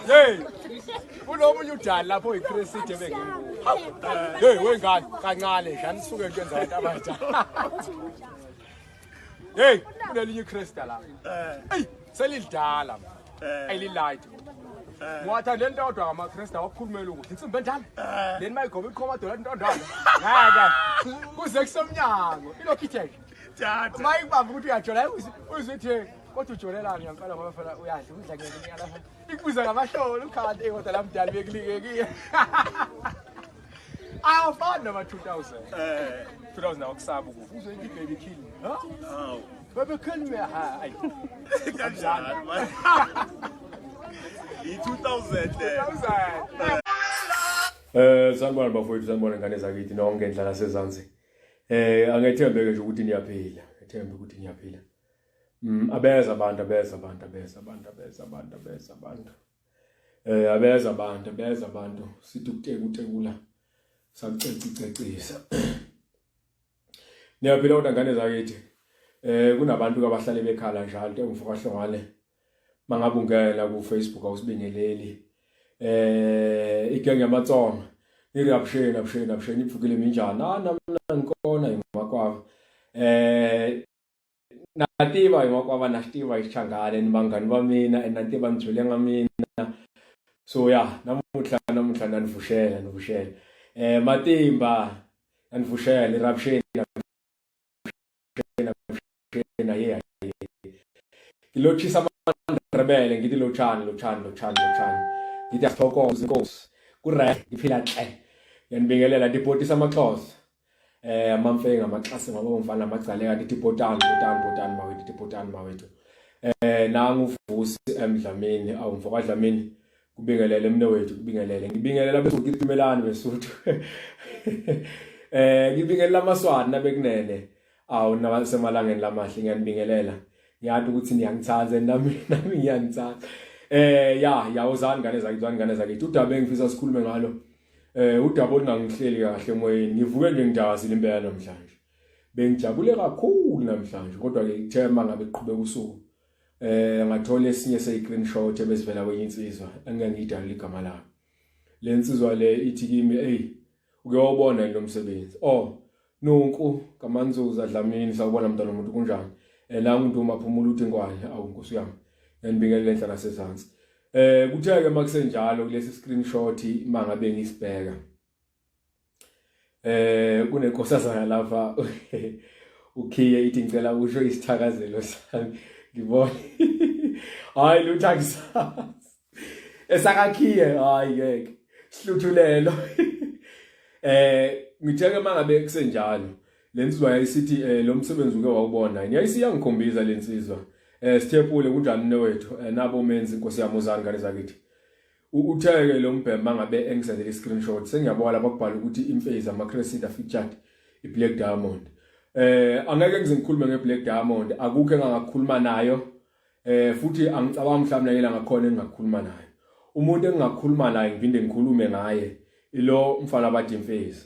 Hey, kunomunye udali lapho oyiCrescent ebengekuwo. Hey, wengane kancane nje anisuke entweni zabantu abatsha. Hey, kunelinye iCresta la. Hey, selidala. Elilight. Ngiwathanda lento odwa ngamaCresta wakukhulumela ukuthi insimbi endala. Leni mayigoba iqhoma dola into ondala. Ngeke. Kuze kusemnyango. Ilokhu ithe. Thatha. Mayikubamba ukuthi uyajola uzwe uthi kodwa ujolelani ngempela ngoba phela uyadla udla ngelinye lapha. Ikubuza ngamahlolo ukhanda eh kodwa lamdali bekulikekile. Awafani nama 2000. 2000 awukusaba ukufa. Uzwe ithi baby kill me. Huh? Hawu. Baby kill me ha. Ayi. Kanjani man? I-2000 le. 2000. Sanibona bafowethu, sanibona ngane zakithi nonke ndlala sezansi. Angethembe ke nje ukuthi niyaphila, ngethembe ukuthi niyaphila. Abeza abantu, abeza abantu, abeza abantu, abeza abantu, abeza abantu. Abeza abantu, abeza abantu. Sithi ukuteka utekula sakucecicecisa. Niyaphila kodwa ngane zakithi. Kunabantu abahlale bekhala njalo into engifaka hlongane. Mangabe ungena ku Facebook awusibingeleli. Igenge yamatsonga. Iri abusheni abusheni abusheni ivukile minjani? Na na ngikona imakwava. Na tiva hi makwava na xitiva hi xichangani ni vanghani va mina and na tiva ni byele nga mina. So ya namuntlha namuntlha na ni vuxela ni vuxela. Matimba na ni vuxela ni ravuxeni avuxeni aye aye. Ngilotshisa amaNdebele ngithi lotshani lotshani lotshani lotshani. Ngithi asithokoze inkosi. Ku-right ngiphila hle. Ngiyanibingelela ndibhodisa amaXhosa. Amamfenga amaxase ngabomfana amagcaleka ndithi bhotani bhotani bhotani mawethu ndithi bhotani mawethu. Nangu uVusi eMdlamini awumfo kaDlamini kubingelele mne wethu kubingelele ngibingelela besuthu ngithumelani besuthu. Ngibingelela amaswati nabekunene awu nasemalangeni lamahle ngiyanibingelela. Ngiyazi ukuthi niyangithanda nami nami ngiyanithanda. Ya ya uzani ngane zakithi uzani ngane zakithi udaba engifisa sikhulume ngalo. Udaba olungangihleli kahle emoyeni ngivuke nje ngidakazile impela namhlanje. Bengijabule kakhulu namhlanje kodwa ke ithema ngabe kuqhubeka usuku. Ngathola esinye se-screenshot ebesivela kwenye insizwa engeke ngiyidalule igama layo. Le nsizwa le ithi kimi hey uke wawubona lo msebenzi. Oh nunku kaManzuza Dlamini sawubona mntwana umuntu kunjani? La umuntu umaphumula uthi ngwane awu nkosi yami. Ngiyanibingelela enhla nasezansi. Kuthe ke makusenjalo kulesi screenshot mangabe ngisibheka. Kunenkosazana lapha ukhiye ithi ngicela usho isithakazelo sami ngibone. Hayi lutho akusazi. Esakakhiye hayi ngeke. Sihluthulelo. Ngithe mangabe kusenjalo lensizwa yayisithi lo msebenzi uke wawubona. Yayisiyangikhombisa lensizwa. Sithepule kunjani newethu nabo menzi inkosi yami uzani ngane zakithi. Utheke lo mbhema ngabe engisendele i-screenshot sengiyabona lapha kubhala ukuthi imfezi ama-Cressida featured i-Black Diamond. Angeke ngize ngikhulume nge-Black Diamond akukho engangakhuluma nayo. Futhi angicabangi mhlawumbe nayela ngakhona engingakhuluma naye. Umuntu engingakhuluma naye ngiphinde ngikhulume ngaye ilo mfana bathi imfezi.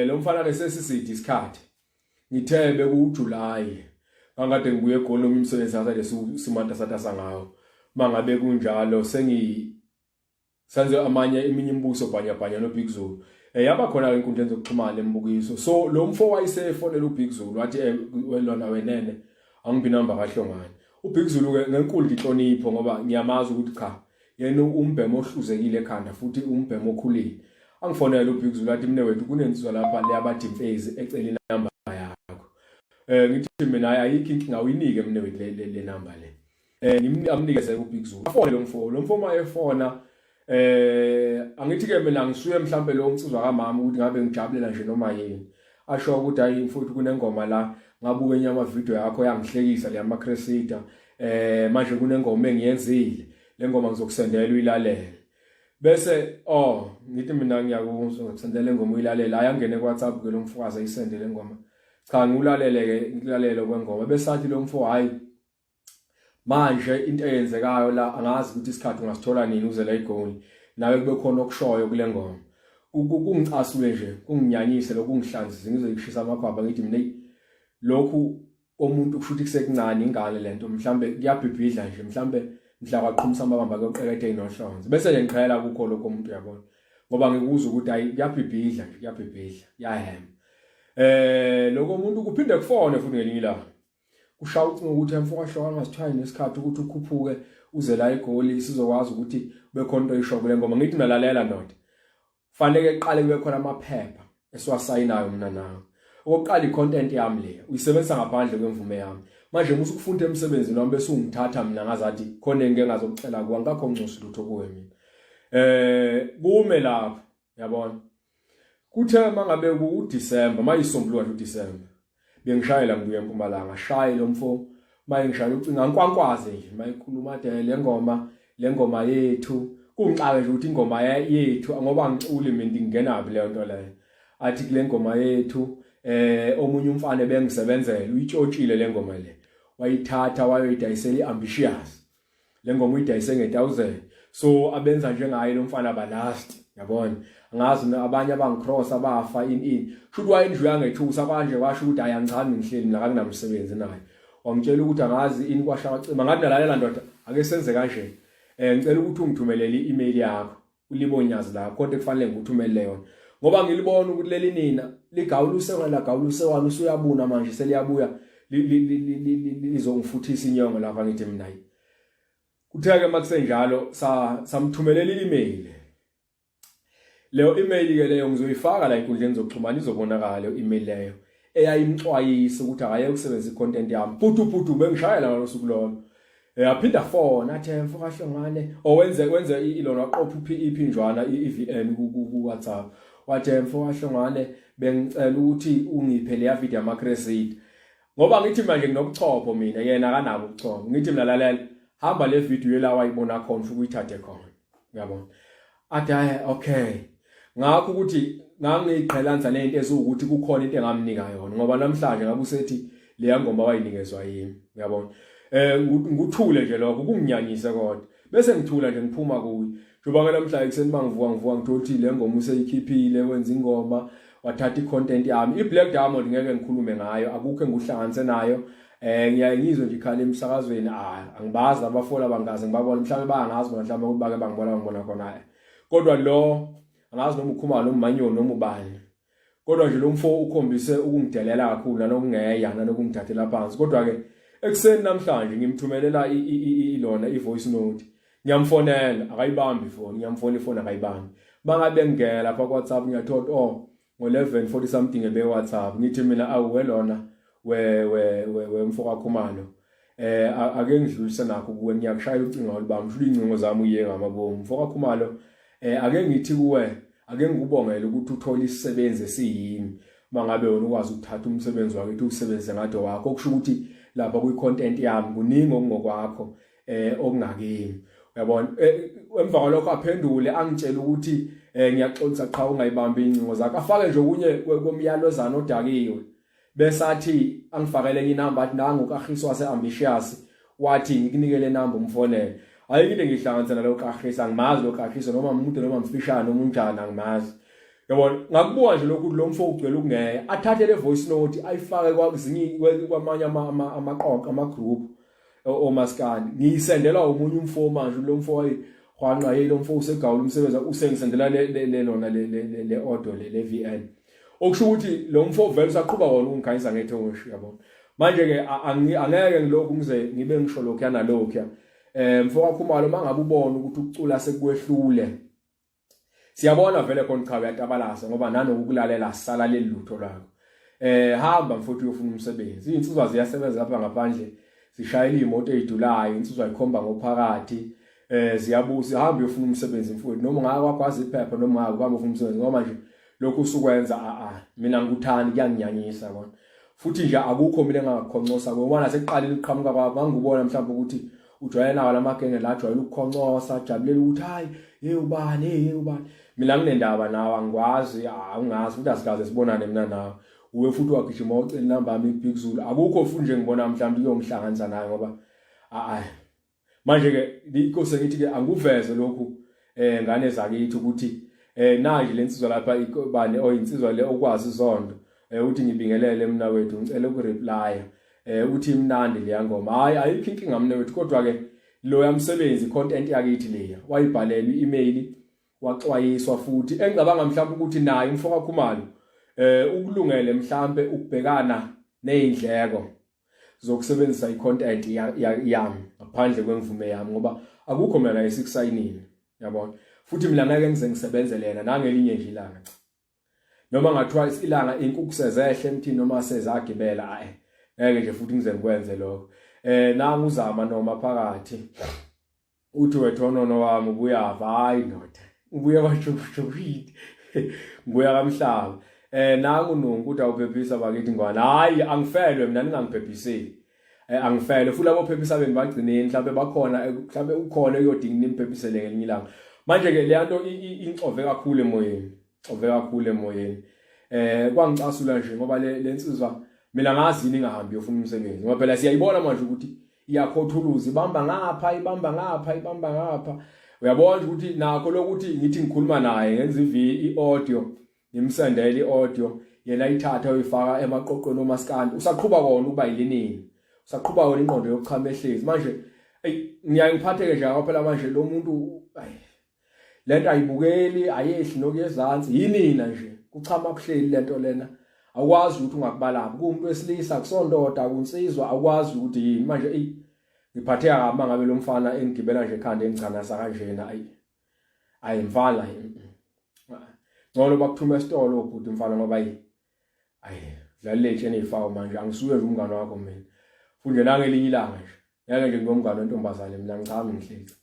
Lo mfana ke sesiside isikhathi. Ngithe bekuJuly ngangade ngibuye eGoli noma umsebenzi akade simatasatasa ngawo. Mangabe kunjalo sengi senze amanye eminye imibuso bhanyabhanya no Big Zulu. Yaba khona ke inkundleni zokuxhumana lembukiso. So lo mfo wayesefonela uBig Zulu wathi welona wenene angiphi number kaHlongane. uBig Zulu ke ngenkulu inhlonipho ngoba ngiyamazi ukuthi cha yena umbhemo ohluzekile ekhanda futhi umbhemo okhulile. Angifonela uBig Zulu athi mne wethu kunensizwa lapha le abathi imfezi ecela inamba yakho. Ngithi mina ayikho inkinga uyinike mne wethu le number le. Ngimnikeze uBig Zulu. Afone lo mfo, lo mfo mayefona angithi ke mina ngisuye mhlambe lo msizwa kamama ukuthi ngabe ngijabulela nje noma yini. Asho ukuthi hayi mfowethu kunengoma la ngabuka enye ama video yakho yangihlekisa le ama Cressida. Manje kunengoma engiyenzile. Le ngoma ngizokusendela uyilalele. Bese oh ngithi mina ngiyakuzwa ngizokusendela ingoma uyilalele. Hayi angene ku WhatsApp ke lo mfokazi ayisendele ingoma. Cha ngiulalele ke ngilalele kwengoma. Bese athi lo mfo hayi manje into eyenzekayo la angazi ukuthi isikhathi ungasithola nini uze la eGoli nawe kube khona okushoyo kule ngoma. Kungicasule nje kunginyanyise lokungihlanzise ngizoyishisa amakhwapha ngithi mina lokhu Komuntu kusho ukuthi kusekuncane ingane lento mhlambe kuyabhibhidla nje mhlambe mhla kwaqhumisa amabamba kuyoqekethe inohlonze bese nje ngiqhela kukho lokho umuntu uyabona ngoba ngikuzwa ukuthi ayi kuyabhibhidla nje kuyabhibhidla kuyahema eh lokho umuntu kuphinde kufone futhi ngelinye ilanga kushaya ucingo ukuthi emfo kahlokana ngasithwayi nesikhathi ukuthi ukhuphuke uze la egoli sizokwazi ukuthi kube khona into oyisho kule ngoma ngithi nalalela ndoda Fanele kuqale kube khona amaphepha esiwasayinayo mina nawe. Okokuqala i-content yami le uyisebenzisa ngaphandle kwemvume yami. Manje musa ukufunda emsebenzini wami bese ungithatha mina ngazathi khona engike ngazokucela kuwa ngakho ngincosi lutho kuwe mina. Eh kume lapho yabona. Kuthe mangabe ku December mayisombuluka nje uDecember bengishayela ngibuya empumalanga shaye lo mfo maye ngishayela ucingo angikwankwaze nje mayikhuluma de le ngoma le ngoma yethu kungixake nje ukuthi ingoma yethu ngoba ngiculi mina ngingenaphi leyo nto leyo athi kule ngoma yethu eh omunye umfana ebengisebenzela uyitshotshile le ngoma le wayithatha wayoyidayisela iambitious le ngoma uyidayise nge-1000 so abenza njengaye lo mfana balast yabona angazi abanye abangicross abafa in in shuthi wayendlu yangethusa kwanje kwasho ukuthi ayangichami ngihleli mina kanginamsebenzi naye wangitshela ukuthi angazi ini kwasha kwacima ngathi nalalela ndoda ake senze kanje eh ngicela ukuthi ungithumelele i-email yakho ulibonyazi la kodwa kufanele ngikuthumele yona ngoba ngilibona ukuthi leli nina ligawula usewana lagawula usewana usuyabuna manje seliyabuya lizongifuthisa inyongo lapha ngithi mina kuthe-ke makusenjalo samthumelela i-email leyo email ke leyo ngizoyifaka la enkundleni zokuxhumana izobonakala leyo email leyo eyayimxwayisa ukuthi akaye ukusebenzisa i-content yami putu putu bengishayela ngalosuku lolo Eh aphinda fona athe mfo kaHlongane owenze wenze ilona waqopha iphinjwana i-VN ku WhatsApp wathi mfo kaHlongane bengicela ukuthi ungiphe leya video yama credit ngoba ngithi manje nginobuchopho mina yena akanabo ubuchopho ngithi mina lalela hamba le video yela wayibona khona futhi uyithathe khona uyabona athi hayi okay ngakho ukuthi ngangiqhelanisa nento eziwukuthi kukhona into engamnika yona ngoba namhlanje ngabe usethi leya ngoma wayinikezwa yimi uyabona eh nguthule nje lokho kunginyanyise kodwa bese ngithula nje ngiphuma kuye njengoba ke namhlanje ekuseni mangivuka ngivuka ngithola ukuthi le ngoma useyikhiphile wenza ingoma wathatha i-content yami i-Black Diamond ngeke ngikhulume ngayo akukho engikuhlanganise nayo eh ngiyaye ngizwe nje ikhala emsakazweni ah angibazi abafola bangazi ngibabona mhlawumbe bayangazi bona mhlawumbe ukuthi bake bangibona bangibona khona kodwa lo angazi noma ukhuma noma umanyoni noma ubani kodwa nje lo mfo ukhombise ukungidelela kakhulu nanokungeya nanokungithathela phansi kodwa ke ekuseni namhlanje ngimthumelela ilona i-voice note ngiyamfonela akayibambi ifoni ngiyamfona ifoni akayibambi mangabe ngingena lapha ku-whatsapp ngiyathola oh ngo-11 40 something ebe-whatsapp ngithi mina awu welona we we we mfo kaKhumalo eh ake ngidlulise nakho kuwe ngiyakushaya ucingo olubamba usho ingcingo zami uye ngamabomu mfo kaKhumalo eh ake ngithi kuwe ake ngikubongele ukuthi uthole isisebenzi esiyimi mangabe wena ukwazi ukuthatha umsebenzi wakithi usebenzise ngade wakho okusho ukuthi lapha kwi content yami kuningi okungokwakho eh okungakimi uyabona eh, emva kwalokho aphendule angitshele ukuthi eh ngiyaxolisa qha ungayibambi ingcingo zakho afake nje okunye komyalozana odakiwe bese athi angifakele enye inamba athi nangu kaHiso wase ambitious wathi ngikunikele inamba umfonele ayikho into engihlanganisa nalo kaHiso angimazi lo kaHiso noma umuntu noma mfishane noma unjani angimazi yabona ngakubuka nje lokhu lo mfo ugcwele ukungeya athathe le voice note ayifake kwazinye kwamanye amaqoqo ama group omaskandi ngiyisendela omunye umfo manje lo mfo wayihwanqa hey lo mfo usegawula umsebenzi usengisendela le le lona le le le order le le VN okusho ukuthi lo mfo vele usaqhuba wona ukungikhanyisa ngethoshi yabona manje ke angeke ngilokhu ngize ngibe ngisho lokhu yanalokhu ya eh mfo kaKhumalo mangabe ubona ukuthi ukucula sekwehlule siyabona vele khona cha uyatabalaza ngoba nanokukulalela sala leli lutho lwakho eh hamba mfowethu uyofuna umsebenzi izinsizwa ziyasebenza lapha ngaphandle zishayela imoto ezidulayo insizwa ikhomba ngophakathi eh ziyabusa hamba uyofuna umsebenzi mfowethu noma ungaka kwakwazi iphepha noma ungaka uhamba ufuna umsebenzi ngoba nje lokhu usukwenza a a mina ngikuthandi kuyanginyanyisa kona futhi nje akukho mina engakukhoncosa ngoba nasekuqaleni ukuqhamuka kwakho ngangikubona mhlawumbe ukuthi ujwayele nawo lamagenge la ajwayele ukukhoncosa ajabulela ukuthi hayi hey ubani hey ubani mina nginendaba nawe angikwazi awungazi futhi asikaze sibonane mina nawe uwe futhi wagijima wocela inamba yami iBig Zulu akukho futhi nje ngibona mhlawumbe kuyongihlanganisa naye ngoba ayi manje ke inkosi ngithi ke anguveze lokhu eh ngane zakithi ukuthi eh nayi lensizwa lapha bani oyinsizwa le okwazi izondo eh uthi ngibingelele mina wethu ngicela ukureply Eh uthi imnandi leya ngoma. Hayi ayikho inkinga mne wethu kodwa ke lo yamsebenzi content yakithi leya. Wayibhalela i-email waxwayiswa futhi engicabanga mhlawumbe ukuthi naye umfoka Khumalo eh ukulungele mhlambe ukubhekana nezindleko zokusebenzisa icontent yami ngaphandle kwemvume yami ngoba akukho mina la esikusayinile yabona futhi mina ngeke ngize ngisebenzele yena nangelinye nje ilanga cha noma ngathiwa ilanga inkukhu sezehle emthini noma sezagibela ayi ngeke nje futhi ngize ngikwenze lokho eh nangu uzama noma phakathi uthi wethonono wami ubuyava hayi ndoda ubuye kwajukujukwini ngibuya kamhlaba eh nangu nungu uthi awuphephisa bakithi ngwana hayi angifelwe mina ningangiphephiseli eh angifelwe futhi labo phephisa beni bagcineni mhlawumbe bakhona eh, mhlawumbe ukhona uyodinga nimphephisele ngelinye ilanga manje ke le nto inxove kakhulu emoyeni xove kakhulu emoyeni eh kwangicasula nje ngoba le lensizwa mina ngazi yini ingahambi yofuna umsebenzi ngoba phela siyayibona manje ukuthi iyakhothuluza ibamba ngapha ibamba ngapha ibamba ngapha uyabona ukuthi nakho lokuthi ngithi ngikhuluma naye ngenza i-audio ngimsendele i-audio yena ayithatha uyifaka emaqoqweni omaskandi usaqhuba kona ukuba yilinini usaqhuba kona ingqondo yokuchama ehlezi manje eyi ngiyaye ngiphatheke nje phela manje lo muntu ayi lento ayibukeli ayehli nokuyezansi yinina nje kuchama kuhleli lento lena awukwazi ukuthi ungakubalaphi kuwumuntu wesilisa kusondoda kunsizwa awukwazi ukuthi yini manje eyi ngiphatheka kabi mangabe lo mfana engigibela nje ekhanda engichanasa kanjena ayi ayi mfana ngcono bakuthuma esitolo ubhuti mfana ngoba ayi ayi dlalile etsheni eyifawo manje angisuye nje umngane wakho mina futhi nje nangelinye ilanga nje ngeke nje ngomngane wentombazane mina ngichami ngihlezi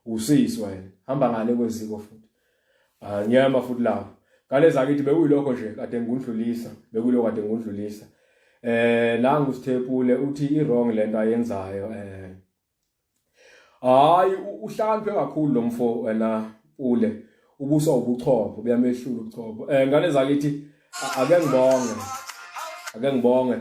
usisi wena hamba ngale kweziko futhi ah ngiyama futhi lapho ngale zakithi bekuyilokho nje kade ngikundlulisa bekuyilokho kade ngikundlulisa eh nangu sithepule uthi i wrong lento ayenzayo eh Hayi uhlakaniphe kakhulu lo mfo wena ule ubuswa ubuchopho buyamehlula ubuchopho. Eh ngane zakithi ake ngibonge. Ake ngibonge.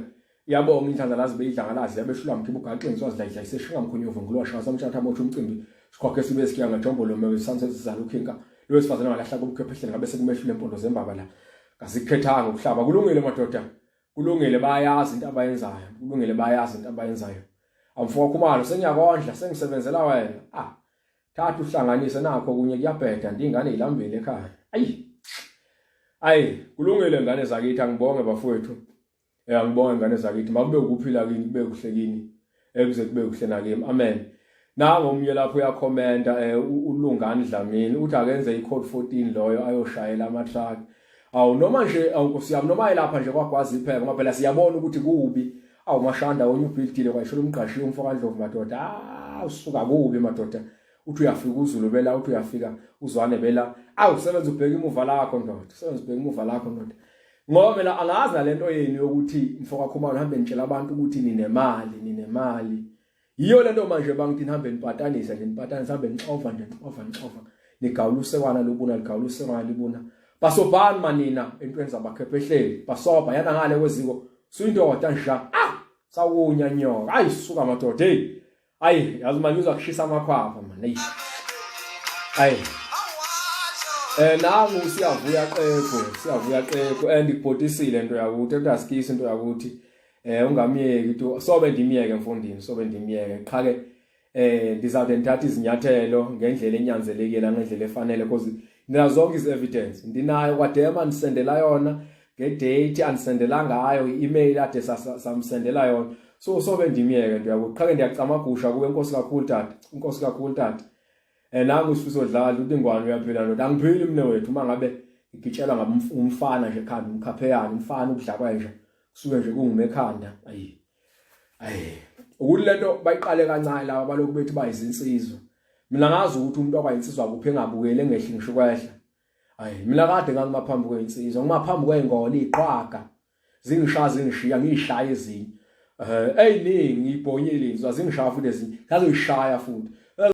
Iyabonga inhlanhla lazi beyidlangalazi yabehlula mkhiba ugaxeni swazidlayidla iseshinga mkhonyovu ngilwasha samtshatha motsha umcimbi sikhokhe sibe sikiya ngejombo lo mewe sunset sizala ukhinka lo wesifazane walahla kubukhephehleni ngabe sekumehlule impondo zembaba la kasikhethanga ukuhlaba kulungile madoda Kulungile bayazi into abayenzayo. Kulungile bayazi into abayenzayo. Amfoka Khumalo sengiyakondla sengisebenzela wena. Ah. Thatha uhlanganise nakho kunye kuyabheda ndingane ilambile ekhaya. Ayi. Ayi, kulungile ngane zakithi angibonge bafowethu. Eh angibonge ngane zakithi makube ukuphila kini kube kuhle kini. Ekuze kube kuhle nakimi. Amen. Nango omunye lapho uyakhomenta eh uLungani Dlamini uthi akenze i-code 14 loyo ayoshayela ama-truck. Awu noma nje awu Nkosi yami noma elapha nje kwagwaza ipheka ngoba phela siyabona ukuthi kubi. Awu mashanda onye ubhildile kwayishela umgqashi umfo kaNdlovu madoda. Ah usuka kubi madoda. Uthi uyafika uZulu bela uthi uyafika uzwane bela. Awu sebenza ubheka imuva lakho ndoda. Sebenza ubheka imuva lakho ndoda. Ngoba phela angazi nalento yenu yokuthi mfo kaKhumalo hambe nitshela abantu ukuthi ninemali ninemali. Yiyo lento manje bangithi nihambe nipatanisa nje nipatanisa hambe nixova nje nixova nixova nigawula usekwana lubuna ligawula usekwana libuna basobhani manina entweni zabakhephehleli basobha yana ngale kweziko suyindoda nja ah sawunya nyoka ayi suka madoda hey ayi yazi manje uza kushisa amakhwapha man hey ayi Eh nangu siyavuya qephu siyavuya qephu and ikubhotisile into yakuthi ekudasikisa into yakuthi eh ungamyeki tu sobe ndimyeke mfundini sobe ndimyeke qha ke eh ndizawude ndithathe izinyathelo ngendlela enyanzelekile ngendlela efanele because ndinazo zonke izi evidence ndinayo kwadema ndisendela yona ngedate andisendela ngayo i-email ade samsendela yona so sobe ndimyeke nto yabo qha ke ndiyacamagusha kuwe inkosi kakhulu tata inkosi kakhulu tata Eh nangu uSifiso Dladla uthi ngwane uyaphila ndoda angiphili mina wethu uma ngabe ngigitshelwa ngumfana nje ekhanda umkhapheyana umfana ukudla kwenja kusuke nje kungume ekhanda ayi ayi ukuthi lento bayiqale kancane laba balokhu bethi bayizinsizwa mina ngazi ukuthi umuntu okwayinsizwa kuphi engabukeli engehli ngisho kwehla ayi mina kade ngangimaphambi kweyinsizwa ngimaphambi kweyingole iqhwaga zingishaya zingishiya ngiyishaya ezinye eh eyiningi ngiyibhonyile insizwa zingishaya futhi ezinye ngazoyishaya futhi